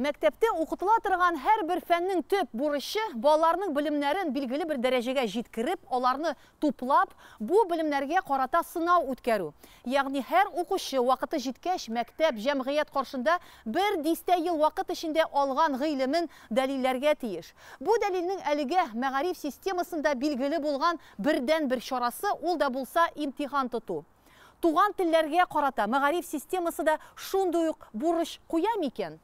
Мәктәптә укытыла торган һәрбер фәннең төп бурычы балаларның белемнәрен билгеле бер дәрәҗәгә җиткереп, аларны туплап, бу белемнәргә карата сынау үткәрү. Ягъни һәр укучы вакыты җиткәч мәктәп, җәмгыять каршында бер дистә ел вакыт эчендә алган гыйлемен дәлилләргә тиеш. Бу дәлилнең әлегә мәгариф системасында билгеле булган бердәнбер чарасы ул да булса имтихан тоту. Туган телләргә карата мәгариф системасы да шундый ук бурыч куя микән?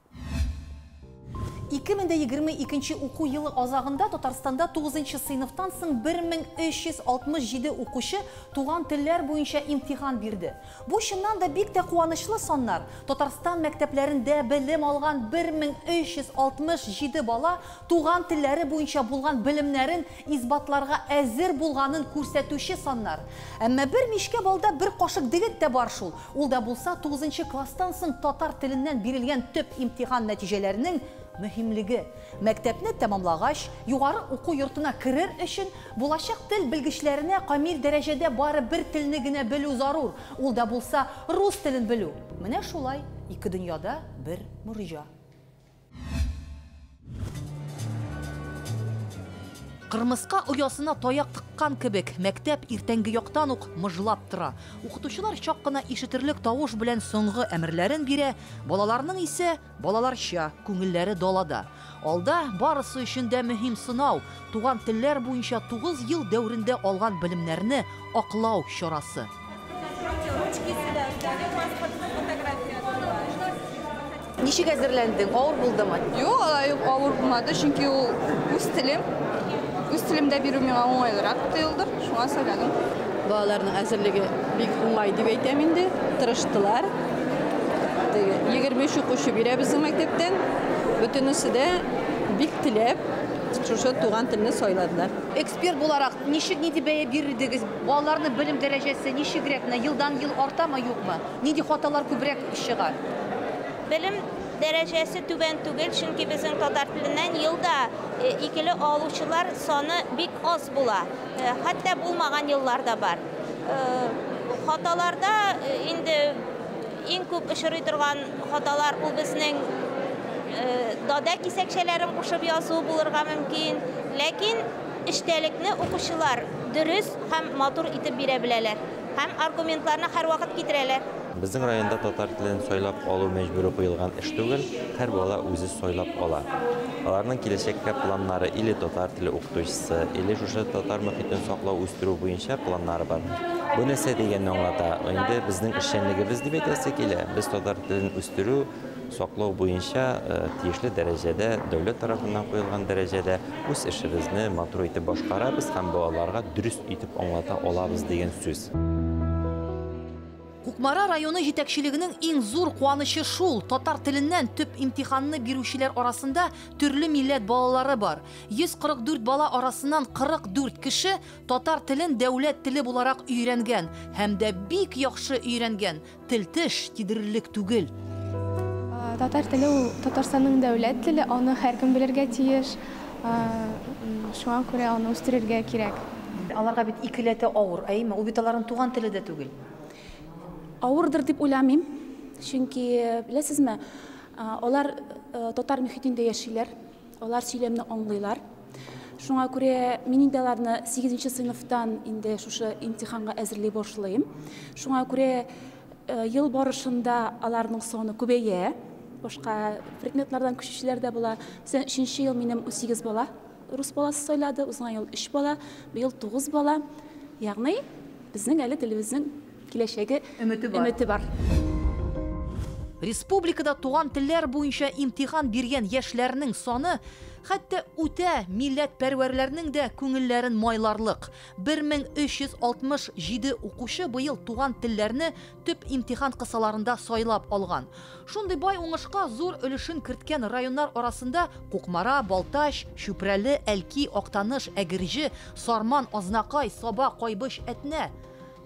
2022 уку елы азагында Татарстанда 9 сыйныфтан соң 1367 укучы туган телләр буенча имтихан бирде. Бу чыннан да бик тә куанычлы саннар. Татарстан мәктәпләрендә белем алган 1367 бала туган телләре буенча булган белемнәрен исбатларга әзер булганын күрсәтүче саннар. Әмма бер мишкә балда бер кашык дегет тә бар шул. Ул да булса 9 класстан соң татар теленнән бирелгән төп имтихан нәтиҗәләренең мөһимлеге. Мәктәпне тәмамлагач, югары уку йортына керер өчен булачак тел белгечләренә камил дәрәҗәдә бары бер телне генә белү зарур. Ул да булса рус телен белү. Менә шулай ике дөньяда бер морҗа. Кырмыска оясына таяк тыккан кебек, мәктәп иртәнге яктан ук мыжлап тора. Укытучылар чак кына ишетерлек тавыш белән соңгы әмерләрен бирә, балаларның исә балаларча күңелләре далада. Алда барысы өчен дә мөһим сынау, туган телләр буенча 9 ел дәверендә алган белемнәрне аклау чарасы. Ничек әзерләндең? Авыр булдымы? Юк, алай ук авыр булмады, чөнки ул үз телем. Үз телемдә бирү миңа уңайлырак тоелды, шуңа сайладым. Балаларның әзерлеге бик уңай дип әйтәм инде, тырыштылар. 23 укучы бирә безнең мәктәптән. Бөтенесе дә бик теләп шушы туган телне сайладылар. Эксперт буларак ничек нинди бәя бирдегез? Балаларның белем дәрәҗәсе ничегрәк? Елдан ел артамы, юкмы? Нинди хаталар күбрәк чыга? Белем дәрәҗәсе түбән түгел, чөнки безнең татар теленнән елда икеле алучылар саны бик аз була. Хәтта булмаган еллар да бар. Хаталарда инде иң күп очрый торган хаталар ул безнең дада кисәкчәләрен кушып язу булырга мөмкин, ләкин эчтәлекне укучылар дөрес һәм матур итеп бирә беләләр һәм аргументларны һәрвакыт китерәләр. Безнең районда татар телен сайлап алу мәҗбүри куелган эш түгел, һәр бала үзе сайлап ала. Аларның киләчәккә планнары или татар теле укытучысы, или шушы татар мөхитен саклау, үстерү буенча планнары бар. Бу нәрсә дигәнне аңлата? Инде безнең эшчәнлегебез дип әйтәсе килә. Без татар телен үстерү, саклау буенча тиешле дәрәҗәдә, дәүләт тарафыннан куелган дәрәҗәдә үз эшебезне матур итеп башкарабыз һәм балаларга дөрес итеп аңлата алабыз дигән сүз. Кукмара районы җитәкчелегенең иң зур куанычы шул, татар теленнән төп имтиханны бирүчеләр арасында төрле милләт балалары бар. 144 бала арасыннан 44 кеше татар телен дәүләт теле буларак өйрәнгән һәм дә бик яхшы өйрәнгән. Тел-теш тидерерлек түгел. Татар теле ул Татарстанның дәүләт теле, аны һәркем белергә тиеш. Шуңа күрә аны үстерергә кирәк. Аларга бит икеләтә авыр, әйме? Ул бит аларның туган теле дә түгел. Авырдыр дип уйламыйм, чөнки беләсезме, алар татар мөхитендә яшиләр, алар сөйләмне аңлыйлар. Шуңа күрә мин инде аларны 8 сыйныфтан инде шушы имтиханга әзерли башлыйм. Шуңа күрә ел барышында аларның саны күбәя, башка предметлардан күчүчеләр дә була. Мәсәлән, 3 ел минем 18 бала рус баласы сайлады, узган ел 3 бала, быел 9 бала. Ягъни безнең әле телебезнең киләчәге өмете бар. Республикада туган телләр буенча имтихан биргән яшьләрнең саны хәтта үтә милләтпәрвәрләрнең дә күңелләрен майларлык. 1367 укучы быел туган телләрне төп имтихан кысаларында сайлап алган. Шундый бай уңышка зур өлешен керткән районнар арасында Кукмара, Балтач, Чүпрәле, Әлки, Актаныш, Әгерҗе, Сарман, Азнакай, Саба, Кайбыч, Әтнә.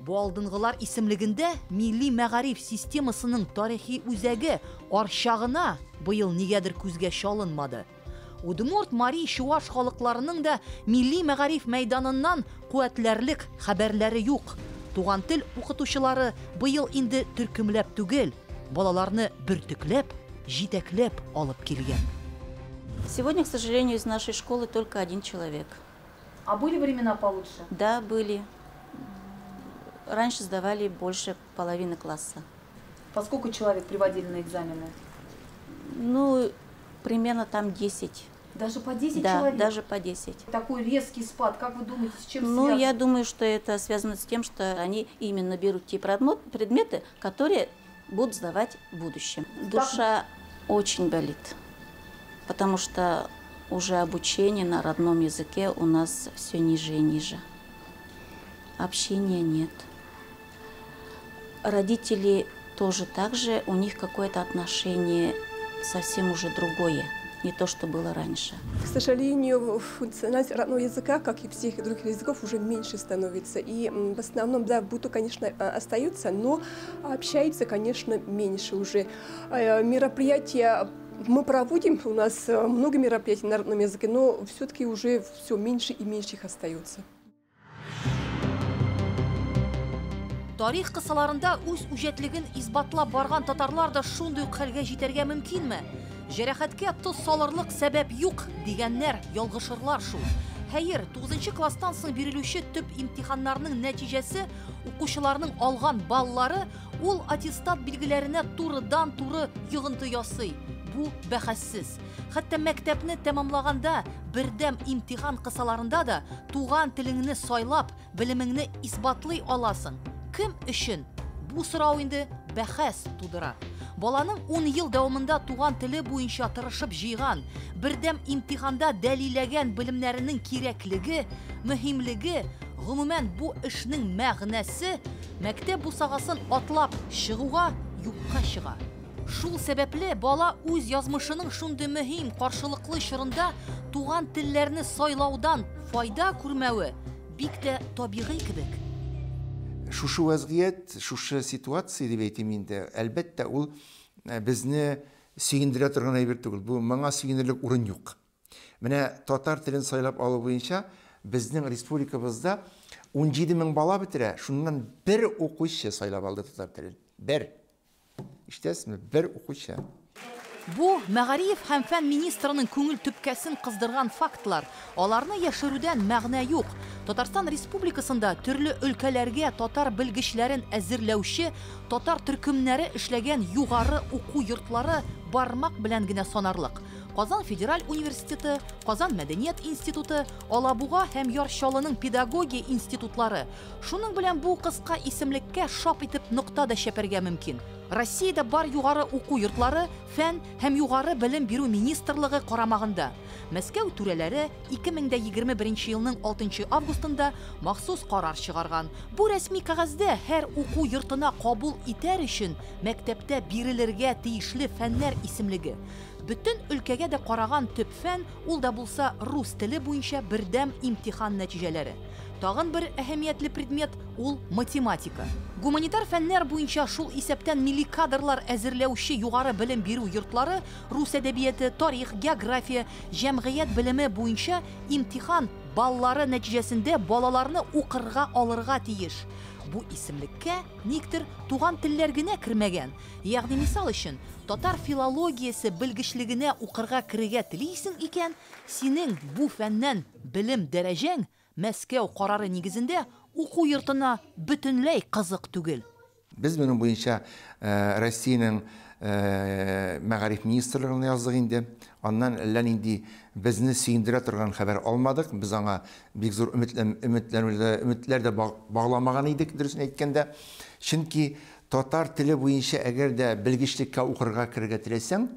Бу алдынгылар исемлегендә милли мәгариф системасының тарихи үзәге Арча гына быел нигәдер күзгә чалынмады. Удмурт, Мари, Чуаш халыкларының да милли мәгариф мәйданыннан куәтләрлек хәбәрләре юк. Туган тел укытучылары быел инде төркемләп түгел, балаларны бөртекләп җитәкләп алып килгән. Сегодня, к сожалению, из нашей школы только один человек. А были времена получше? Да, были. Раньше сдавали больше половины класса. По сколько человек приводили на экзамены? Ну, примерно там 10. Даже по 10 да, человек? Да, даже по 10. Такой резкий спад, как вы думаете, с чем ну, связан? Я думаю, что это связано с тем, что они именно берут те предметы, которые будут сдавать в будущем. Душа очень болит, потому что уже обучение на родном языке у нас все ниже и ниже. Общения нет. Родители тоже так же, у них какое-то отношение совсем уже другое, не то, что было раньше. К сожалению, функциональность родного языка, как и всех других языков, уже меньше становится. И в основном, да, в быту, конечно, остаются, но общаются, конечно, меньше уже. Мероприятия мы проводим, у нас много мероприятий на родном языке, но все-таки уже все меньше и меньше их остается. Тарих кысаларында үз үҗәтлеген исбатлап барган татарлар да шундый ук хәлгә җитәргә мөмкинме? Җәрәхәткә тоз салырлык сәбәп юк дигәннәр ялгышырлар шул. Хәер, 9 класстан соң бирелүче төп имтиханнарның нәтиҗәсе укучыларның алган баллары ул аттестат билгеләренә турыдан-туры йогынты ясый. Бу бәхәссез. Хәтта мәктәпне тәмамлаганда бердәм имтихан кысаларында да туган телеңне сайлап, белемеңне исбатлый аласың. Кем өчен? Бу сорау инде бәхәс тудыра. Баланың 10 ел дәвамында туган теле буенча тырышып җыйган, бердәм имтиханда дәлилләгән белемнәренең кирәклеге, мөһимлеге, гомумән бу эшнең мәгънәсе мәктәп бусагасын атлап чыгуга юкка чыга. Шул сәбәпле бала үз язмышының шундый мөһим каршылыклы чорында туган телләрне сайлаудан файда күрмәве бик тә табигый кебек. Шушы вазгыять, шушы ситуация дип әйтим инде, әлбәттә, ул безне сөендерә торган әйбер түгел. Бу моңа сөенерлек урын юк. Менә татар телен сайлап алу буенча безнең республикабызда 17 мең бала бетерә, шуннан бер укучы сайлап алды татар телен. Бер. Ишетәсезме? Бер укучы. Бу мәгариф һәм фән министрының күңел төпкәсен кыздырган фактлар. Аларны яшерүдән мәгънә юк. Татарстан Республикасында төрле өлкәләргә татар белгечләрен әзерләүче татар төркемнәре эшләгән югары уку йортлары бармак белән генә санарлык. Казан федераль университеты, Казан мәдәният институты, Алабуга һәм Яр Чаллының педагогия институтлары. Шуның белән бу кыска исемлеккә шап итеп нокта да чәпәргә мөмкин. Россиядә бар югары уку йортлары фән һәм югары белем бирү министрлыгы карамагында. Мәскәү түрәләре 2021 елның 6 августында махсус карар чыгарган. Бу рәсми кәгазьдә һәр уку йортына кабул итәр өчен мәктәптә бирелергә тиешле фәннәр исемлеге. Бөтен өлкәгә дә караган төп фән, ул да булса рус теле буенча бердәм имтихан нәтиҗәләре. Тагын бер әһәмиятле предмет ул математика. Гуманитар фәннәр буенча шул исәптән милли кадрлар әзерләүче югары белем бирү йортлары рус әдәбияты, тарих, география, җәмгыять белеме буенча имтихан баллары нәтиҗәсендә балаларны укырга алырга тиеш. Бу исемлеккә никтер туган телләр генә кермәгән. Ягъни мисал өчен, татар филологиясе белгечлегенә укырга керергә телисең икән, синең бу фәннән белем дәрәҗәң Мәскәү карары нигезендә уку йортына бөтенләй кызык түгел. Без моның буенча Россиянең мәгариф министрлыгына яздык инде. Аннан әллә нинди безне сөендерә торган хәбәр алмадык. Без аңа бик зур өметләр дә багламаган идек, дөресен әйткәндә. Чөнки татар теле буенча әгәр дә белгечлеккә укырга керергә теләсәң,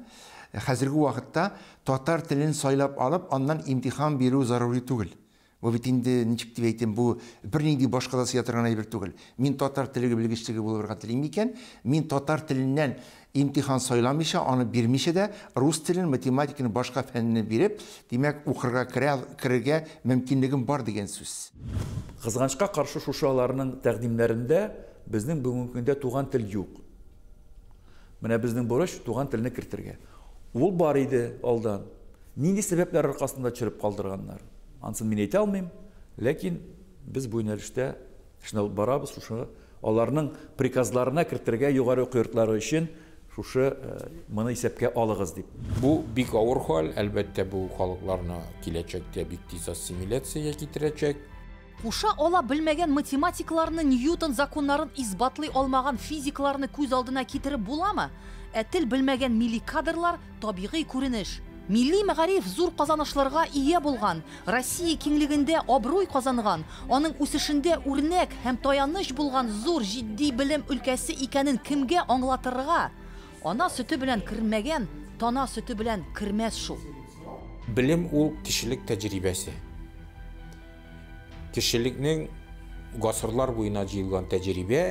хәзерге вакытта татар телен сайлап алып, аннан имтихан бирү зарури түгел. Бу бит инде ничек дип әйтим, бу бернинди башка да сыя торган әйбер түгел. Мин татар теле белгечлеге булырга телим икән, мин татар теленнән имтихан сайламыйча, аны бирмичә дә рус телен, математиканы, башка фәнне биреп, димәк, укырга керергә мөмкинлегем бар дигән сүз. Кызганычка каршы шушы аларның тәкъдимнәрендә безнең бүгенге көндә туган тел юк. Менә безнең бурыч туган телне кертергә. Ул бар иде алдан. Нинди сәбәпләр аркасында төшереп калдырганнар? Ансын мин әйтә алмыйм, ләкин без бу юнәлештә эшне алып барабыз, шушы аларның приказларына кертергә югары уку йортлары өчен Шушы моны исәпкә алыгыз дип. Бу бик авыр хәл, әлбәттә, бу халыкларны киләчәктә бик тиз ассимиляциягә китерәчәк. Куша ала белмәгән математикларны, Ньютон законнарын исбатлый алмаган физикларны күз алдына китереп буламы? Ә тел белмәгән милли кадрлар табигый күренеш. Милли мәгариф зур казанышларга ия булган, Россия киңлегендә абруй казанган, аның үсешендә үрнәк һәм таяныч булган зур җитди белем өлкәсе икәнен кемгә аңлатырга? Ана сөте белән кермәгән, тана сөте белән кермәс шул. Белем ул кешелек тәҗрибәсе. Кешелекнең гасырлар буена җыелган тәҗрибә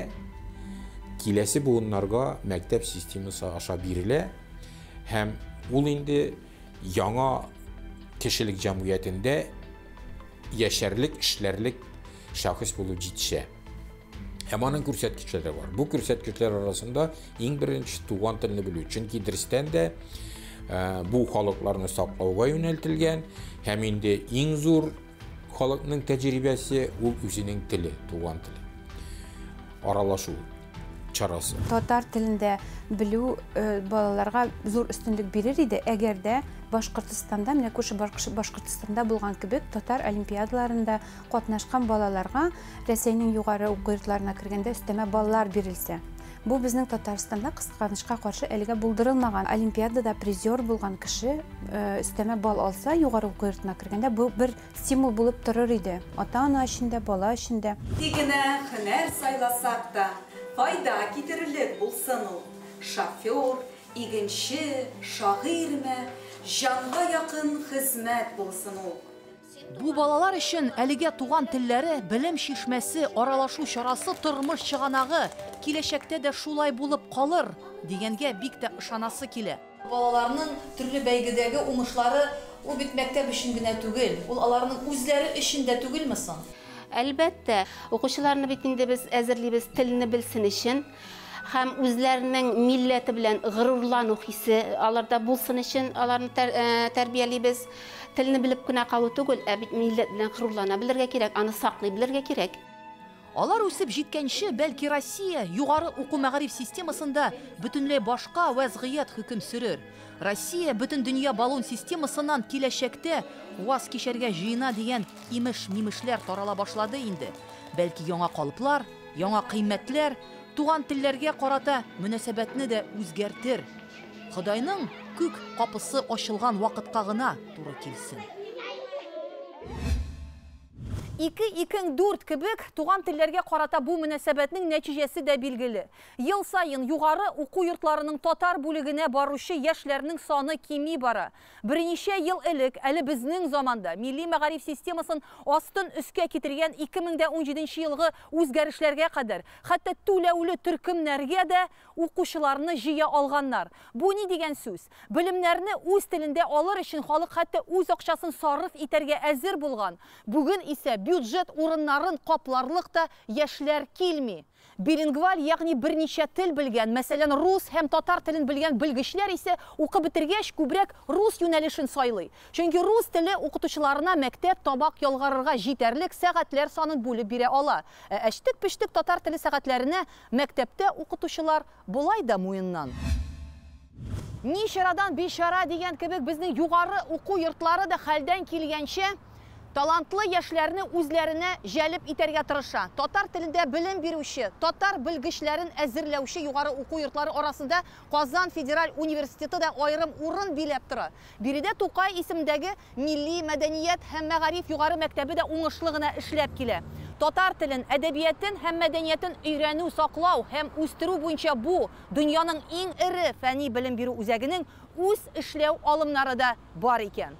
киләсе буыннарга мәктәп системасы аша бирелә һәм ул инде яңа кешелек җәмгыятендә яшәрлек, эшләрлек шәхес булып җитешә. Һәм аның күрсәткечләре бар. Бу күрсәткечләр арасында иң беренче туган телне белү. Чөнки дөрестән дә бу халыкларны саклауга юнәлтелгән һәм инде иң зур халыкның тәҗрибәсе ул үзенең теле, туган теле. Аралашу чарасы. Татар телендә белү балаларга зур өстенлек бирер иде, әгәр дә Башкортстанда, менә күрше Башкортстанда булган кебек, татар олимпиадаларында катнашкан балаларга Рәсәйнең югары уку йортларына кергәндә өстәмә баллар бирелсә. Бу безнең Татарстанда кызганычка каршы әлегә булдырылмаган. Олимпиадада призер булган кеше өстәмә балл алса, югары уку йортына кергәндә, бу бер стимул булып торыр иде. Ата-ана өчен дә, бала өчен дә. Нинди генә һөнәр сайласак та, файда китерерлек булсын ул. Шофер, игенче, шагыйрьме, җанга якын хезмәт булсын ул. Бу балалар өчен әлегә туган телләре, белем чишмәсе, аралашу чарасы, тормыш чыганагы. Киләчәктә дә шулай булып калыр, дигәнгә бик тә ышанасы килә. Балаларның төрле бәйгедәге уңышлары ул бит мәктәп өчен генә түгел, ул аларның үзләре өчен дә түгелме соң? Әлбәттә, укучыларны бит инде без әзерлибез телне белсен өчен һәм үзләренең милләте белән горурлану хисе аларда булсын өчен аларны тәрбиялибез. Телне белеп кенә калу түгел, ә бит милләт белән горурлана белергә кирәк, аны саклый белергә кирәк. Алар үсеп җиткәнче, бәлки Россия югары уку мәгариф системасында бөтенләй башка вәзгыять хөкем сөрер. Россия бөтен дөнья баллон системасыннан киләчәктә ваз кичәргә җыена дигән имеш-мимешләр тарала башлады инде. Бәлки яңа калыплар, яңа кыйммәтләр туган телләргә карата мөнәсәбәтне дә үзгәртер. Ходайның күк капысы ачылган вакытка гына туры килсен. 2-2-4 кебек туган телләргә карата бу мөнәсәбәтнең нәтиҗәсе дә билгеле. Ел саен югары уку йортларының татар бүлегенә баручы яшьләрнең саны кими бара. Берничә ел элек, әле безнең заманда милли мәгариф системасын астын өскә китергән 2017 елгы үзгәрешләргә кадәр, хәтта түләүле төркемнәргә дә укучыларны җыя алганнар. Бу ни дигән сүз? Белемнәрне үз телендә алыр өчен халык хәтта үз акчасын сарыф итәргә әзер булган. Бүген исә бюджет урыннарын капларлык та яшьләр килми. Билингваль, ягъни берничә тел белгән, мәсәлән, рус һәм татар телен белгән белгечләр исә укып бетергәч күбрәк рус юнәлешен сайлый. Чөнки рус теле укытучыларына мәктәп табак ялгарырга җитәрлек сәгатьләр санын бүлеп бирә ала. Ә әчтек-печтек татар теле сәгатьләренә мәктәптә укытучылар болай да муеннан. Ни чарадан бишара дигән кебек безнең югары уку йортлары да хәлдән килгәнчә талантлы яшьләрне үзләренә җәлеп итәргә тырыша. Татар телендә белем бирүче, татар белгечләрен әзерләүче югары уку йортлары арасында Казан федераль университеты да аерым урын биләп тора. Биредә Тукай исемендәге милли мәдәният һәм мәгариф югары мәктәбе дә уңышлы гына эшләп килә. Татар телен, әдәбиятын һәм мәдәниятын өйрәнү, саклау һәм үстерү буенча бу дөньяның иң эре фәнни белем бирү үзәгенең үз эшләү алымнары да бар икән.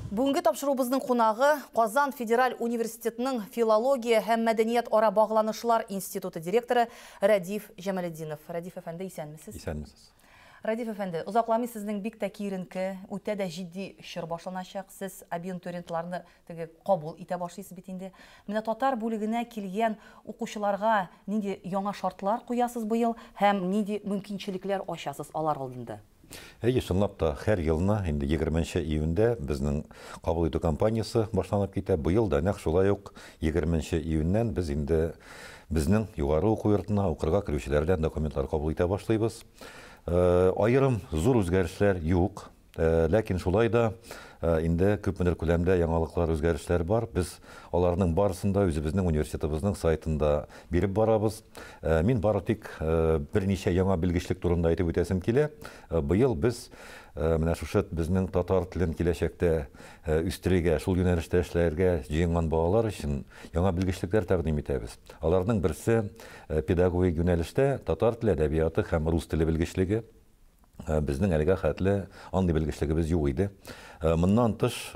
Бүгенге тапшыруыбызның кунагы Казан федераль университетының филология һәм мәдәният ара багланышлар институты директоры Рәдиф Җамалетдинов. Рәдиф әфәнде, исәнмесез? Исәнмесез. Рәдиф әфәнде, озакламый сезнең бик тә киеренке, үтә дә җитди чор башланачак. Сез абитуриентларны теге кабул итә башлыйсыз бит инде. Менә татар бүлегенә килгән укучыларга нинди яңа шартлар куясыз быел һәм нинди мөмкинчелекләр ачасыз алар алдында? Әйе, чынлап та һәр елны инде 20 июньдә безнең кабул итү кампаниясе башланып китә. Быел да нәкъ шулай ук 20 июньнән без инде безнең югары уку йортына укырга керүчеләрдән документлар кабул итә башлыйбыз. Аерым зур үзгәрешләр юк, ләкин шулай да инде күпмедер күләмдә яңалыклар, үзгәрешләр бар. Без аларның барысын да үзебезнең университетыбызның сайтында биреп барабыз. Мин бары тик берничә яңа белгечлек турында әйтеп үтәсем килә. Быел без менә шушы безнең татар телен киләчәктә үстерергә, шул юнәлештә эшләргә җыенган балалар өчен яңа белгечлекләр тәкъдим итәбез. Аларның берсе педагогик юнәлештә татар теле, әдәбияты һәм рус теле белгечлеге. Безнең әлегә хәтле андый белгечлегебез юк иде. Моннан тыш,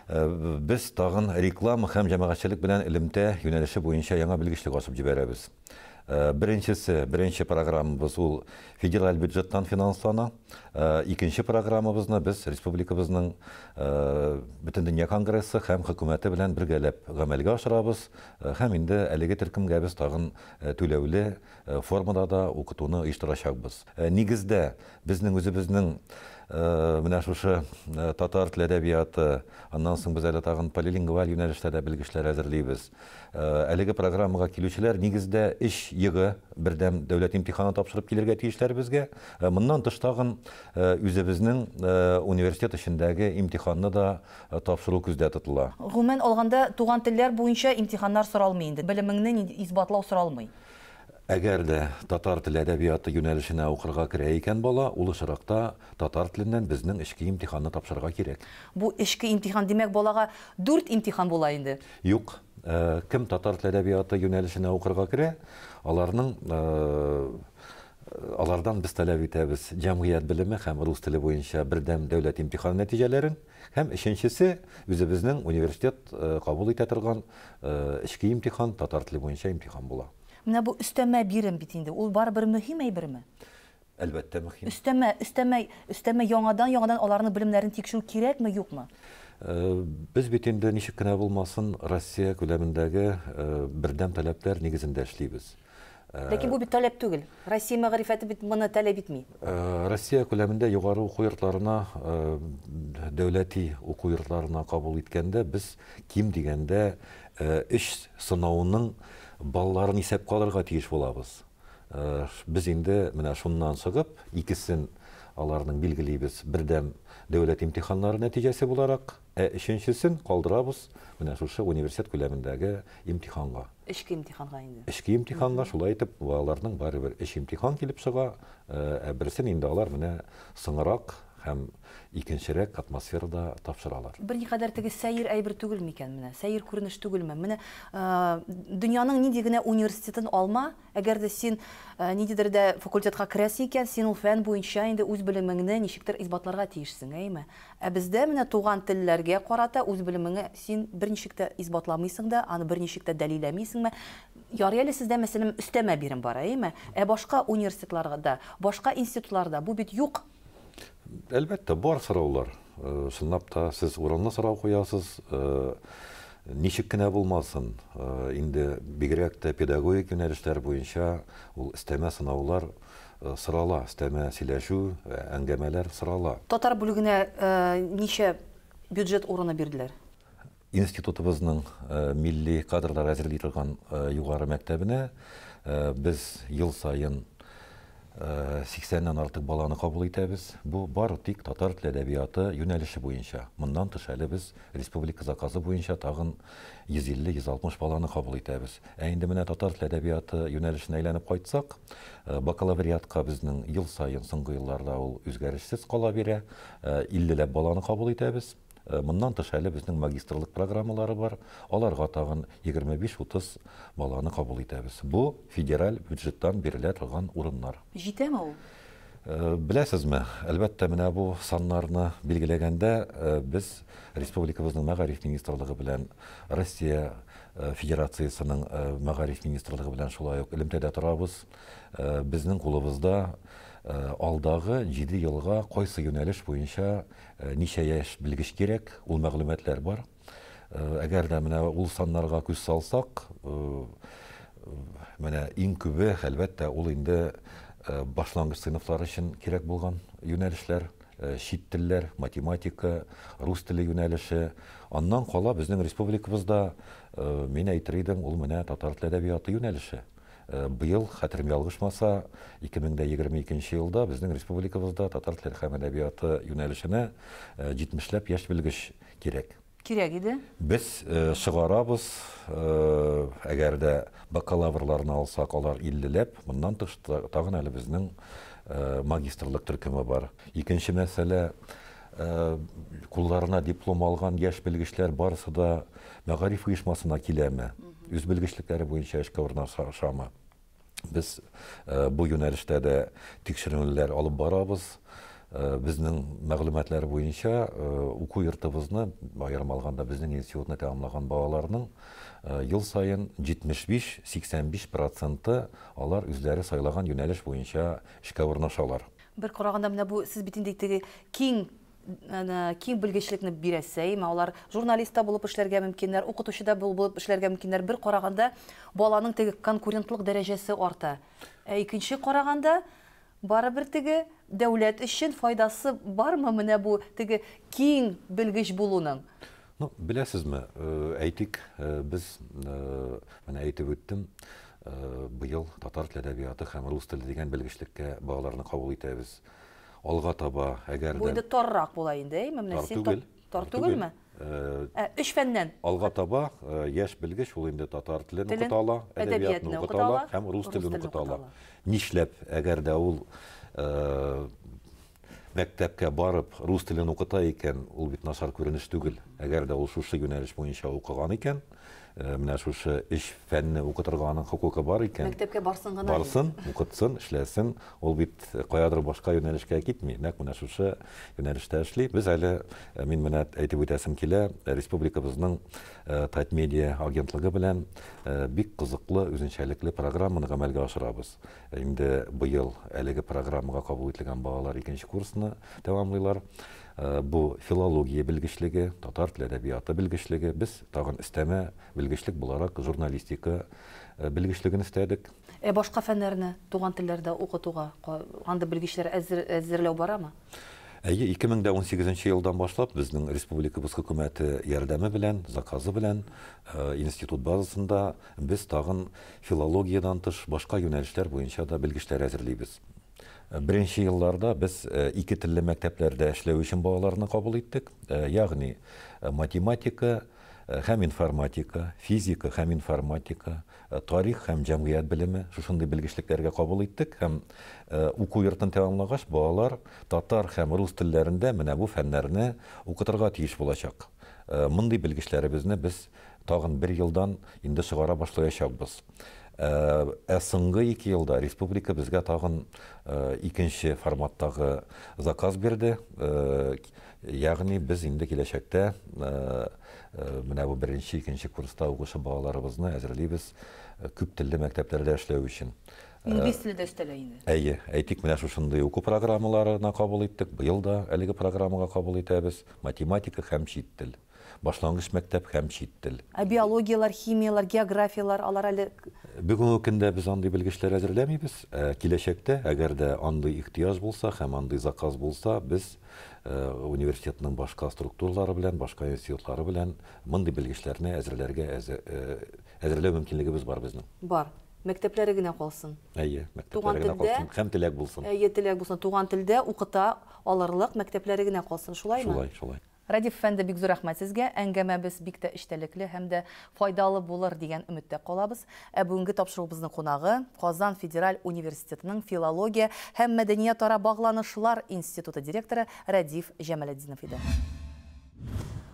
без тагын реклама һәм җәмәгатьчелек белән элемтә юнәлеше буенча яңа белгечлек ачып җибәрәбез. Беренчесе, беренче программабыз ул федераль бюджеттан финанслана. Икенче программабызны без республикабызның Бөтендөнья конгрессы һәм хөкүмәте белән бергәләп гамәлгә ашырабыз. Һәм инде әлеге төркемгә без тагын түләүле формада да укытуны оештырачакбыз. Нигездә безнең үзебезнең менә шушы татар теле әдәбияты, аннан соң без әле тагын полилингваль юнәлештә дә белгечләр әзерлибез. Әлеге программага килүчеләр нигездә 3 ЕГЭ бердәм дәүләт имтиханы тапшырып килергә тиешләр безгә. Моннан тыш тагын үзебезнең университет эчендәге имтиханны да тапшыру күздә тотыла. Гомумән алганда, туган телләр буенча имтиханнар соралмый инде. Белемеңне нинди исбатлау соралмый. Әгәр дә татар теле әдәбияты юнәлешенә укырга керә икән бала, ул очракта татар теленнән безнең эчке имтиханны тапшырырга кирәк. Бу эчке имтихан, димәк, балага 4 имтихан була инде? Юк. Кем татар теле әдәбияты юнәлешенә укырга керә, аларның алардан без таләп итәбез җәмгыять белеме һәм рус теле буенча бердәм дәүләт имтиханы нәтиҗәләрен, һәм өченчесе үзебезнең университет кабул итә торган эчке имтихан, татар теле буенча имтихан була. Менә бу өстәмә бирем бит инде, ул барыбер мөһим әйберме? Әлбәттә мөһим. Өстәмә, өстәмә, өстәмә яңадан, яңадан аларның белемнәрен тикшерү кирәкме, юкмы? Без бит инде ничек кенә булмасын Россия күләмендәге бердәм таләпләр нигезендә эшлибез. Ләкин бу бит таләп түгел. Россия мәгърифәте бит моны таләп итми. Россия күләмендә югары уку йортларына, дәүләти уку йортларына кабул иткәндә без ким дигәндә 3 сынауның балларын исәпкә алырга тиеш булабыз. Без инде менә шуннан чыгып, икесен аларның билгелибез бердәм дәүләт имтиханнары нәтиҗәсе буларак, ә өченчесен калдырабыз менә шушы университет күләмендәге имтиханга. Эчке имтиханга инде. Эчке имтиханга шулай итеп балаларның барыбер өч имтихан килеп чыга, ә берсен инде алар менә соңрак һәм икенчерәк атмосферада тапшыралар. Берникадәр теге сәер әйбер түгел микән менә? Сәер күренеш түгелме? Менә дөньяның нинди генә университетын алма, әгәр дә син ниндидер дә факультетка керәсең икән, син ул фән буенча инде үз белемеңне ничектер исбатларга тиешсең, әйме? Ә бездә менә туган телләргә карата үз белемеңне син берничек тә исбатламыйсың да, аны берничек тә дәлилләмисеңме? Ярый әле сездә, мәсәлән, өстәмә бирем бар, әйме? Ә башка университетларда, башка институтларда бу бит юк. Әлбәттә, бар сораулар. Чынлап та сез урынлы сорау куясыз. Ничек кенә булмасын, инде бигрәк тә педагогик юнәлешләр буенча ул өстәмә сынаулар сорала, өстәмә сөйләшү, әңгәмәләр сорала. Татар бүлегенә ничә бюджет урыны бирделәр? Институтыбызның милли кадрлар әзерли торган югары мәктәбенә без ел саен 80-нән артык баланы кабул итәбез. Бу бары тик татар теле әдәбияты юнәлеше буенча. Моннан тыш әле без республика заказы буенча тагын 150-160 баланы кабул итәбез. Ә инде менә татар теле әдәбияты юнәлешенә әйләнеп кайтсак, бакалавриатка безнең ел саен соңгы елларда ул үзгәрешсез кала бирә. 50ләп баланы кабул итәбез. Моннан тыш әле безнең магистрлык программалары бар. Аларга тагын 25-30 баланы кабул итәбез. Бу федераль бюджеттан бирелә торган урыннар. Җитәме ул? Беләсезме, әлбәттә, менә бу саннарны билгеләгәндә без республикабызның мәгариф министрлыгы белән Россия Федерациясенең мәгариф министрлыгы белән шулай ук элемтәдә торабыз. Безнең кулыбызда алдагы 7 елга кайсы юнәлеш буенча ничә яшь белгеч кирәк, ул мәгълүматлар бар. Әгәр дә менә ул саннарга күз салсак, менә иң күбе, әлбәттә, ул инде башлангыч сыйныфлар өчен кирәк булган юнәлешләр. чит телләр, математика, рус теле юнәлеше. Аннан кала безнең республикабызда, мин әйтер идем, ул менә татар теле әдәбияты юнәлеше. Быел, хәтерем ялгышмаса, 2022 елда безнең республикабызда татар теле һәм әдәбияты юнәлешенә 70ләп яшь белгеч кирәк. Кирәк иде. Без чыгарабыз, әгәр дә бакалаврларны алсак, алар 50ләп, моннан тыш тагын әле безнең магистрлык төркеме бар. Икенче мәсьәлә, кулларына диплом алган яшь белгечләр барысы да мәгариф оешмасына киләме? Үз белгечлекләре буенча эшкә урнашамы? Без бу юнәлештә дә тикшеренүләр алып барабыз. Безнең мәгълүматлар буенча уку йортыбызны, аерым алганда безнең институтны тәмамлаган балаларның ел саен 75-85 проценты алар үзләре сайлаган юнәлеш буенча эшкә урнашалар. Бер караганда менә бу сез бит инде теге киң киң белгечлекне бирәсез, әйеме? Алар журналист та булып эшләргә мөмкиннәр, укытучы да булып эшләргә мөмкиннәр. Бер караганда баланың теге конкурентлык дәрәҗәсе арта. Ә икенче караганда барыбер теге дәүләт өчен файдасы бармы менә бу теге киң белгеч булуның? Ну, беләсезме, әйтик, без менә әйтеп үттем, быел татар теле әдәбияты һәм рус теле дигән белгечлеккә балаларны кабул итәбез. Алга таба, әгәр дә Бу инде таррак була инде, әйме? Менә Тар түгел. Тар түгелме? Өч фәннән. Алга таба яшь белгеч ул инде татар телен укыта ала, әдәбиятны укыта ала һәм рус телен укыта ала. Нишләп, әгәр дә ул мәктәпкә барып рус телен укыта икән, ул бит начар күренеш түгел. Әгәр дә ул шушы юнәлеш буенча укыган икән, менә шушы өч фәнне укытырга аның хокукы бар икән. Мәктәпкә барсын гына. Барсын, укытсын, эшләсен. Ул бит каядыр башка юнәлешкә китми. Нәкъ менә шушы юнәлештә эшли. Без әле, мин менә әйтеп үтәсем килә, республикабызның Татмедиа агентлыгы белән бик кызыклы, үзенчәлекле программаны гамәлгә ашырабыз. Инде быел әлеге программага кабул ителгән балалар икенче курсны тәмамлыйлар. Бу филология белгечлеге, татар теле әдәбияты белгечлеге. Без тагын өстәмә белгечлек буларак журналистика белгечлеген өстәдек. Ә башка фәннәрне туган телләрдә укытуга анда белгечләр әзерләү барамы? Әйе, 2018 елдан башлап безнең республикабыз хөкүмәте ярдәме белән, заказы белән институт базасында без тагын филологиядән тыш башка юнәлешләр буенча да белгечләр әзерлибез. Беренче елларда без ике телле мәктәпләрдә эшләү өчен балаларны кабул иттек. Ягъни математика һәм информатика, физика һәм информатика, тарих һәм җәмгыять белеме шушындый белгечлекләргә кабул иттек һәм уку йортын тәмамлагач балалар татар һәм рус телләрендә менә бу фәннәрне укытырга тиеш булачак. Мондый белгечләребезне без тагын бер елдан инде чыгара башлаячакбыз. Ә соңгы 2 елда республика безгә тагын икенче форматтагы заказ бирде. Ягъни без инде киләчәктә менә бу беренче, икенче курста укучы балаларыбызны әзерлибез күп телле мәктәпләрдә эшләү өчен. Инглиз теле дә өстәлә инде. Әйе, әйтик, менә шушындый уку программаларына кабул иттек. Быел да әлеге программага кабул итәбез. Математика һәм чит тел. Башлангыч мәктәп һәм чит тел. Ә биологиялар, химиялар, географиялар алар әле Бүгенге көндә без андый белгечләр әзерләмибез. Киләчәктә, әгәр дә андый ихтыяҗ булса һәм андый заказ булса, без университетның башка структуралары белән, башка институтлары белән мондый белгечләрне әзерләргә әзерләү мөмкинлегебез бар безнең. Бар. Мәктәпләре генә калсын. Әйе, мәктәпләре генә калсын һәм теләк булсын. Әйе, теләк булсын. Туган телдә укыта алырлык мәктәпләре генә калсын, шулаймы? Шулай, шулай. Радиф әфәнде, бик зур рәхмәт сезгә. Әңгәмәбез бик тә эчтәлекле һәм дә файдалы булыр дигән өметтә калабыз. Ә бүгенге тапшыруыбызның кунагы Казан федераль университетының филология һәм мәдәниятара багланышлар институты директоры Радиф Җамалетдинов иде.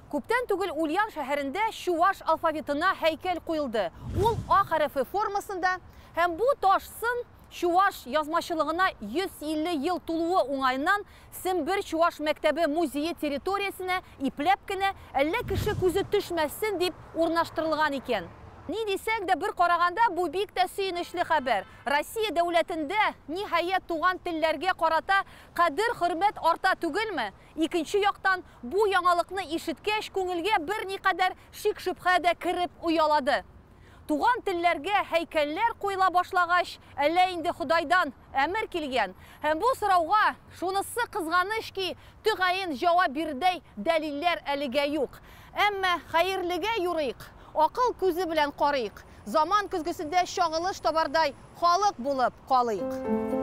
Күптән түгел Ульян шәһәрендә чуваш алфавитына һәйкәл куелды. Ул А хәрефе формасында һәм бу таш сын чуваш язмачылыгына 150 ел тулуы уңаеннан Сембер чуваш мәктәбе музее территориясенә ипләп кенә әллә кеше күзе төшмәсен дип урнаштырылган икән. Ни дисәң дә, бер караганда бу бик тә сөенечле хәбәр. Россия дәүләтендә ниһаять туган телләргә карата кадер-хөрмәт арта түгелме? Икенче яктан, бу яңалыкны ишеткәч, күңелгә берникадәр шик-шөбһә дә кереп оялады. Туган телләргә һәйкәлләр куела башлагач, әллә инде Ходайдан әмер килгән? Һәм бу сорауга, шунысы кызганыч ки, төгаен җавап бирердәй дәлилләр әлегә юк. Әмма хәерлегә юрыйк, акыл күзе белән карыйк, заман көзгесендә чагылыш табардай халык булып калыйк.